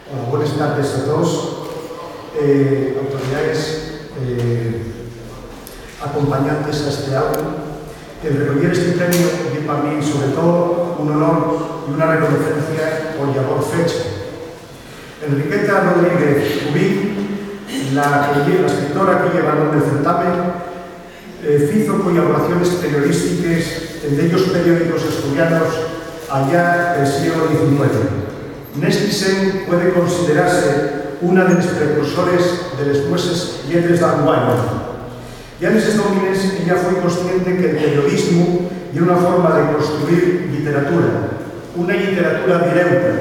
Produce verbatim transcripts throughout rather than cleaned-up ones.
Hola, buenas tardes a todos. Eh, autoridades, eh, acompañantes a este acto. El recoger este premio ye pa mí, sobre todo, un honor y una reconocencia pol llabor fecha. Enriqueta Rodríguez Cubín, la que lle-, la escritora que lleva el nombre del certamen, eh, fizo collaboraciones periodístiques en dellos periódicos asturianos allá del sieglu diecinueve. Nesti sen puede considerase una de les precursores de les nueses lletres d'anguaño. Ya neses dómines, ella foi consciente que'l periodismu ye una forma de construir lliteratura, una lliteratura direuta,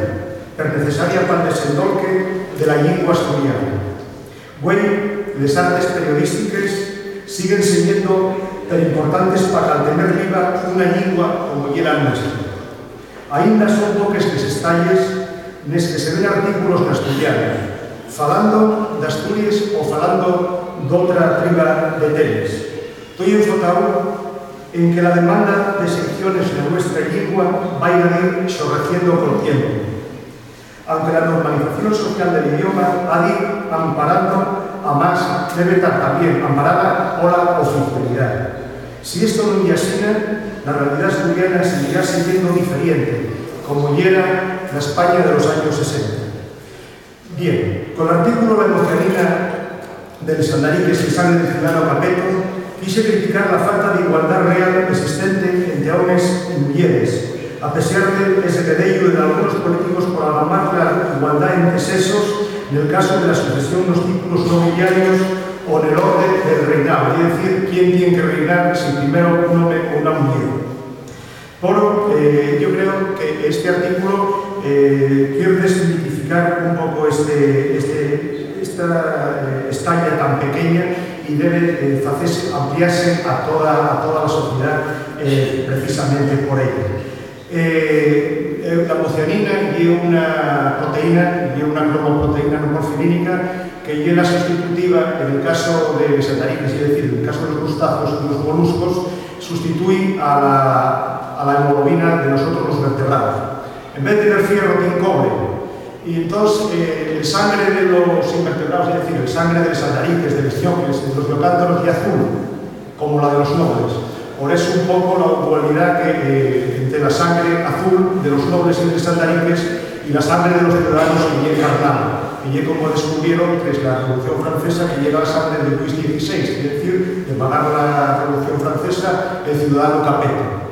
pernecesaria pal desendolque de la llingua asturiana. Güei, les artes periodístiques siguen seyendo perimportantes pa caltener viva una llingua como ye la nuestra. Aínda son poques les estalles nes que se ven artículos n'asturianu, falando d'Asturies o falando d'otra triba de teles. Toi enfocao en que la demanda de secciones na nuestra llingua vai a ir xorreciendo col tiempu. Aunque la normalización social del idioma ha d'ir amparando a más, debe tar tamién amparada pola oficialidá. Si esto nun ye asina, la realidá asturiana seguirá seyendo diferente, como yera na España de los años sesenta. Bien, col artículu La mocianina de les Andariques y Sangre de Ciudadano Capeto, quise criticar la falta d'igualdá real esistente ente homes y muyeres, a pesar del esguedeyu de dalgunos políticos por algamar la igualdá ente sexos nel casu de la sucesión nos títulos nobiliarios o nel orde del reinao, ye decir, quién tien que reinar, si primero un home o una muyer. Poro, eh, yo creo que este artículo, eh, quier desmitificar un poco este, este, esta, eh, estalla tan pequeña y debe, eh, facese, ampliase a toda, a toda la sociedá, eh, precisamente por ello. Eh, eh, la mocianina ye una proteína, ye una cromoproteína no porfirínica, que ye la sustitutiva, en el caso de les Andariques, es decir, en el caso de los crustáceos y los moluscos, sustituye a la, a la hemoglobina de nosotros los vertebrados. En vez de tener fierro, tiene cobre. Y entonces, eh, el sangre de los invertebrados, es decir, el sangre de les Andariques, de les ñoques, de los ñocántaros, ye azul, como la de los nobles. Por eso, un poco la dualidad que, eh, entre la sangre azul de los nobles y de les Andariques y la sangre de los ciudadanos que ye carnal, que ye como descubrieron tras la Revolución Francesa, que ye la sangre de Luis dieciséis, es decir, de pagar la Revolución Francesa, el ciudadano Capeto.